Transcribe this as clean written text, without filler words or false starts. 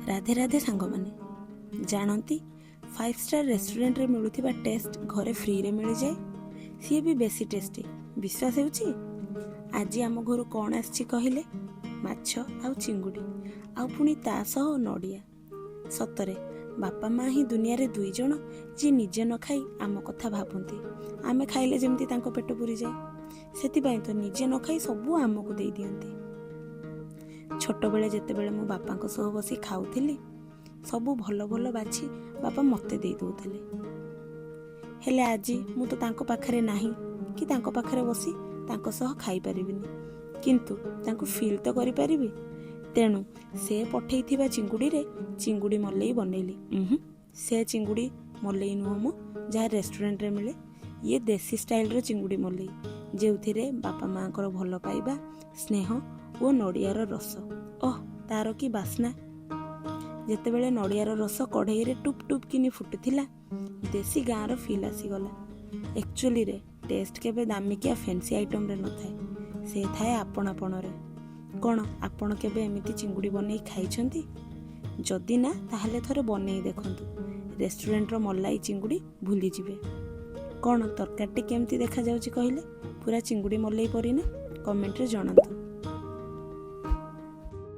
ରାଧେ ରାଧେ ସାଙ୍ଗମାନେ। ଜାଣନ୍ତି, five star ରେଷ୍ଟୁରାଣ୍ଟରେ ମିଳୁଥିବା ଟେଷ୍ଟ ଘରେ ଫ୍ରିରେ ମିଳିଯାଏ, ସିଏ ବି ବେଶୀ ଟେଷ୍ଟି। ବିଶ୍ୱାସ ହେଉଛି? ଆଜି ଆମ ଘରୁ କ'ଣ ଆସିଛି କହିଲେ? ମାଛ ଆଉ ଚିଙ୍ଗୁଡ଼ି, ଆଉ ପୁଣି ତା ସହ ନଡ଼ିଆ। ସତରେ ବାପା ମା ହିଁ ଦୁନିଆରେ ଦୁଇ ଜଣ, ଯିଏ ନିଜେ ନ ଖାଇ ଆମ କଥା ଭାବନ୍ତି। ଆମେ ଖାଇଲେ ଯେମିତି ତାଙ୍କ ପେଟ ପୁରିଯାଏ, ସେଥିପାଇଁ ତ ନିଜେ ନ ଖାଇ ସବୁ ଆମକୁ ଦେଇଦିଅନ୍ତି। ଛୋଟବେଳେ ଯେତେବେଳେ ମୁଁ ବାପାଙ୍କ ସହ ବସି ଖାଉଥିଲି, ସବୁ ଭଲ ଭଲ ବାଛି ବାପା ମୋତେ ଦେଇ ଦେଉଥିଲେ। ହେଲେ ଆଜି ମୁଁ ତ ତାଙ୍କ ପାଖରେ ନାହିଁ କି ତାଙ୍କ ପାଖରେ ବସି ତାଙ୍କ ସହ ଖାଇପାରିବିନି, କିନ୍ତୁ ତାଙ୍କୁ ଫିଲ୍ ତ କରିପାରିବି। ତେଣୁ ସେ ପଠେଇଥିବା ଚିଙ୍ଗୁଡ଼ିରେ ଚିଙ୍ଗୁଡ଼ି ମଲେଇ ବନେଇଲି। ଉହୁଁ, ସେ ଚିଙ୍ଗୁଡ଼ି ମଲେଇ ନୁହଁ ମ, ଯାହା ରେଷ୍ଟୁରାଣ୍ଟରେ ମିଳେ। ଇଏ ଦେଶୀ ଷ୍ଟାଇଲର ଚିଙ୍ଗୁଡ଼ି ମଲେଇ, ଯେଉଁଥିରେ ବାପା ମାଆଙ୍କର ଭଲ ପାଇବା, ସ୍ନେହ ଓ ନଡ଼ିଆର ରସ। ଓଃ, ତାର କି ବାସ୍ନା! ଯେତେବେଳେ ନଡ଼ିଆର ରସ କଢ଼େଇରେ ଟୁପ୍ ଟୁପ୍ କିନି ଫୁଟୁଥିଲା, ଦେଶୀ ଗାଁର ଫିଲ୍ ଆସିଗଲା। ଆକ୍ଚୁଆଲିରେ ଟେଷ୍ଟ କେବେ ଦାମିକିଆ ଫ୍ୟାନ୍ସି ଆଇଟମ୍ରେ ନଥାଏ, ସେ ଥାଏ ଆପଣାପଣରେ। କ'ଣ ଆପଣ କେବେ ଏମିତି ଚିଙ୍ଗୁଡ଼ି ବନେଇ ଖାଇଛନ୍ତି? ଯଦି ନା, ତାହେଲେ ଥରେ ବନେଇ ଦେଖନ୍ତୁ। ରେଷ୍ଟୁରାଣ୍ଟର ମଲାଇ ଚିଙ୍ଗୁଡ଼ି ଭୁଲିଯିବେ। କ'ଣ ତରକାରୀଟି କେମିତି ଦେଖାଯାଉଛି କହିଲେ? ପୁରା ଚିଙ୍ଗୁଡ଼ି ମଲେଇ ପରି ନା? କମେଣ୍ଟରେ ଜଣାନ୍ତୁ।